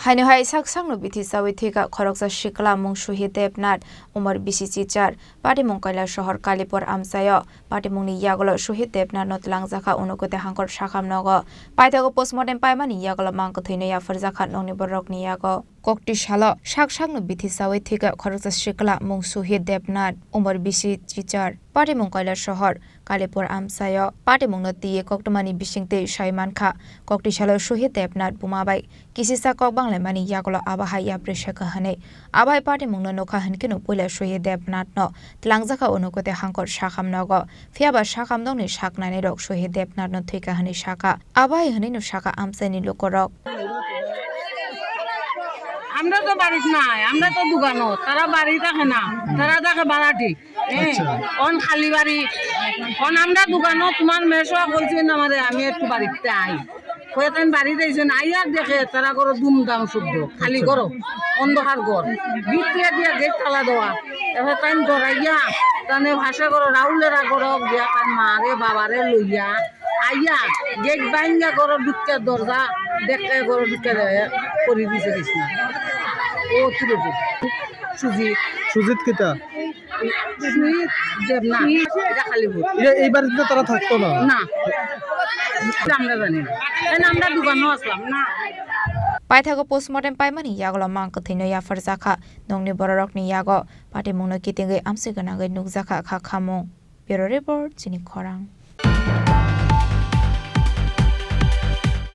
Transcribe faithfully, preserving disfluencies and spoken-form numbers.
Haino hai sak sakno bithi chawi thwikha khoroksa sikla mung Suhit Debnath, umor bisi chichar, patimung Kailasahar Kalipur amchaio. Patimungni yagulo Suhit Debnathno twlangjakha Unakoti Hangkor Sakham nogo. Paithago postmortem paimani yagulo mang kwthwino yapharjakha nokni bororokni yago. Kokti salo sak sakno bithi chawi thwikha khoroksa sikla mung Suhit Debnath, umor bisi chichar, patimung Kailasahar Kalipur amchaio. Patimungno twiwi koktwmani bisingtwi sai mankha, kokti salo Suhit Debnath buma bai kisisa kok banglaimani yagulo abo hai yapri sekha hwnwi. Abo hai patimungno nukha hwnkhe no puila Suhit Debnathno twlangjakha Unakoti Hangkor Sakham nogo. Phiyaba Sakham nokni sak nainairok Suhit Debnathno thwikha hwnwi sakha. Abo hai hwnwino sakha amchaini lukurok. আমরা তো বাড়িত নাই, আমরা তো দোকানো, তারা বাড়ি থাকে না, তারা থাকে বাড়াটি। হ্যাঁ, আচ্ছা। অন খালি বাড়ি, অন আমরা দোকানো, তোমার মেশো কইছেন আমারে, আমি একটু বাড়িতে আই। কয়েকদিন বাড়ি যাইছেন, আইয়ার দেখে তারা করো দুমদাম শব্দ, খালি আচ্ছা। করো, অন্ধকার ঘর, ভিতরে দিয়া গেট তালা দেওয়া। এবার তাই ডরাইয়া, তানে ভাষা করো, রাহুলেরা করো, গিয়া তার মারে বাবারে লইয়া, আইয়া, গেট ভাঙ্গা করো, ঢুকিয়া দরজা, দেখে করো, ঢুকিয়া দেয়, করি দিছে বিছনা। ও তুলে দে। সুজিত। সুজিত কিতা? সুজিত দেবনাথ, এটা খালি ভোট। এ-, এই বাড়িতে তারা থাকতো না? না। এটা আমরা জানি না। কেন আমরা দোকানও আসলাম না। Paithago postmortem paimani yagulo mang kwthwino yapharjakha nokni bororokni yago. Patimungno kitingwi amsui gwnangwi nukjakha kha khamung. Bureau Report, Chini Khorang.